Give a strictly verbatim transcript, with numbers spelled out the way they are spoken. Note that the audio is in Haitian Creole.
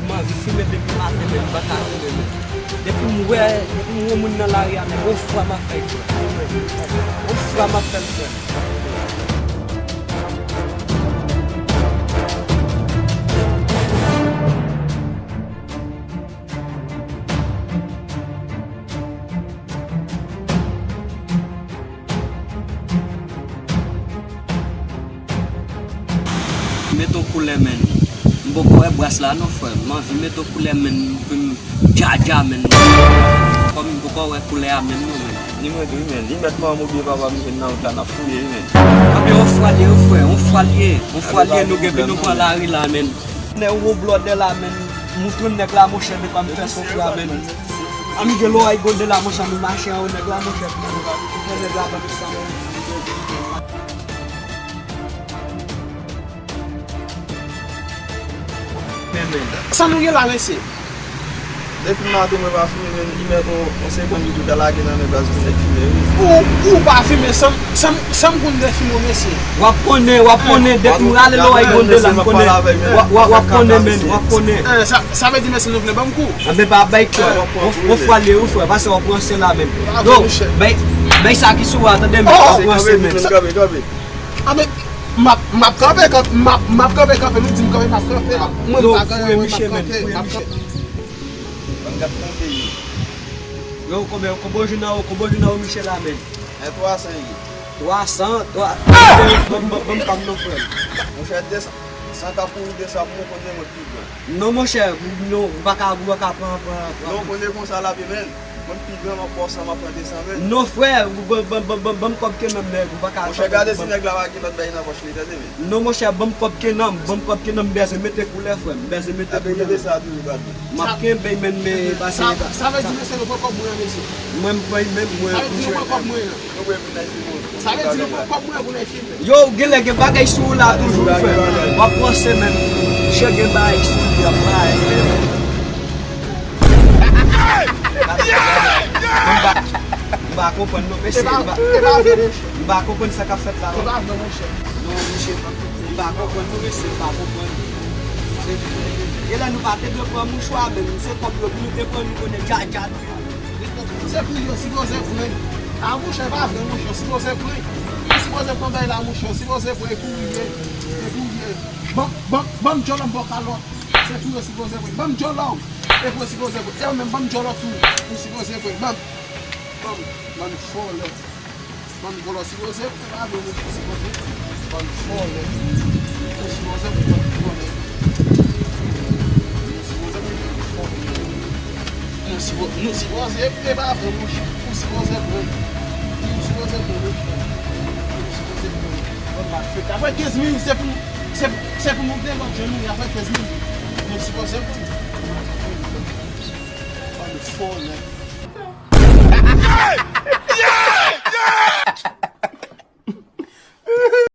M anvi fimen depi maten, men m pa ka fimen, men. Depi m wè, depi m wè moun nan lari a, men yon fwa m ap fè l, frè. Yon fwa m ap fè l, frè. Mete yon koulè, menn. M poko wè bras la non, frè. M anvi mete yon koulè, menn, pou m djadja, menn. Kòm m poko wè koulè a, menn, non, menn. Li mwen tou, wi, menn. Li mèt manman m oubyen papa m, menn, nan wout la, n ap fouye, wi, menn. Anben, yon fwa l ye, wi, frè. Yon fwa l ye. Yon fwa l ye, nou gen pou nou pran lari la, menn. Nèg ou blòdè la, menn. Moutron nèg la, monchè, depi m fè sof la, menn. Ann gen lòy gode la, monchè, nou mache anwo nèg la, monchè, pou nou fè nèg la ban nou sa, menn. Men, men. Sa nou ye la, mesye? Depi maten mwen pa fimen, men li mèt yon, yon senkant goud ou ka lage nan men baz pou nèg fimen, wi. Ou, ou pa fimen, san, san, san m konn defimen w, mesye. W ap konnen, w ap konnen, depi w rale lòy gode la, m konnen. W ap, w ap, w ap konnen, men, w ap konnen. Eh, sa, sa vle di, mesye, nou vle ban m kou? Anben, pa bay kò. W ap pran kou, yon fwa l ye, wi, frè, pase w ap pran sè la, men. Yo, bay, bay sa ki sou a, tande, men, w ap pran sè, men. Kanpe, kanpe, kanpe. Anben, M ap, m ap kanpe, kanpe, m ap, m ap kanpe, kanpe, nou di m kanpe, m ap kanpe. Mwen, m pa kanpe, mwen, m ap kanpe, m ap kanpe. Ban m gad nan peyi. Yo, konbyen, konbyen jou nan, konbyen jou nan, Michel la, men? E twa san ye. Twa san, twa, ban m, ban m, ban m pa m non, frè m. Monchè, de san, san ka pou de san, mwen konnen mwen pi gran. Non, monchè, non, ou pa ka, ou pa ka pran, pran, pran. Non, konnen konsa l ap ye, men. Mwen pi gran, m ap pran san, m ap pran de san, men. Non, frè, ban, ban, ban, ban, ban m kòb ke nan m, nèg, ou pa ka. Monchè, gade si nèg la pa gen lòt bagay nan pòch li, tande, men. Non, monchè, ban m kòb ke nan m, ban m kòb ke nan m, m bezwen mete koulè, frè, m bezwen mete koulè. Kenbe sa toujou, gade. M ap kenbe, men, men, pase. Sa, sa vle di, mesye, nou pran kòb mwen an, mesye. Mwen, m pran, men, mwen, sa vle di, nou pran kòb mwen an. Nou pran pou nèg fimen. Sa vle di, nou pran kòb mwen pou nèg fimen. Yo, genlè gen bagay sou ou la toujou, frè. W ap panse menm. Misye gen bagay sou li, ap bay. M pa, m pa konprann non, mesye. M pa, m pa konprann sa k ap fèt la, non. Non, misye, m pa konprann non, mesye, m pa konprann. Genlè nou pa te dwe pran mouchwa, men se kòb yo pou nou te pran, nou konnen djadja nou ye. Se pou yo sipoze pran. A, monchè, pa vre, monchè, yo sipoze pran. Yo sipoze pran bay la, monchè, yo sipoze pran, e pou ou ye, e pou ou ye. Ban, ban, ban m djòlò m bò kalòt. Se pou yo sipoze pran. Ban m djòlò w, e pou yo sipoze pran. E ou menm, ban m djòlò tou, ou sipoze pran. Ban m, ban m, ban m fòlè. Bann vòlò, sipoze pran, pa vre, monchè, sipoze pran. Bann vòlò. Nou sipoze pran, bann vòlò. Nou sipoze pran, bann vòlò. Nou sipo-, nou sipoze pran, pa vre, monchè. Nou sipoze pran. Nou sipoze pran, monchè. Nou sipoze pran. Bann malfektè. Apre kenz minit, se pou, se, se pou nou gen lòt je nou, apre kenz minit. Nou sipoze pran. Bann vòlò.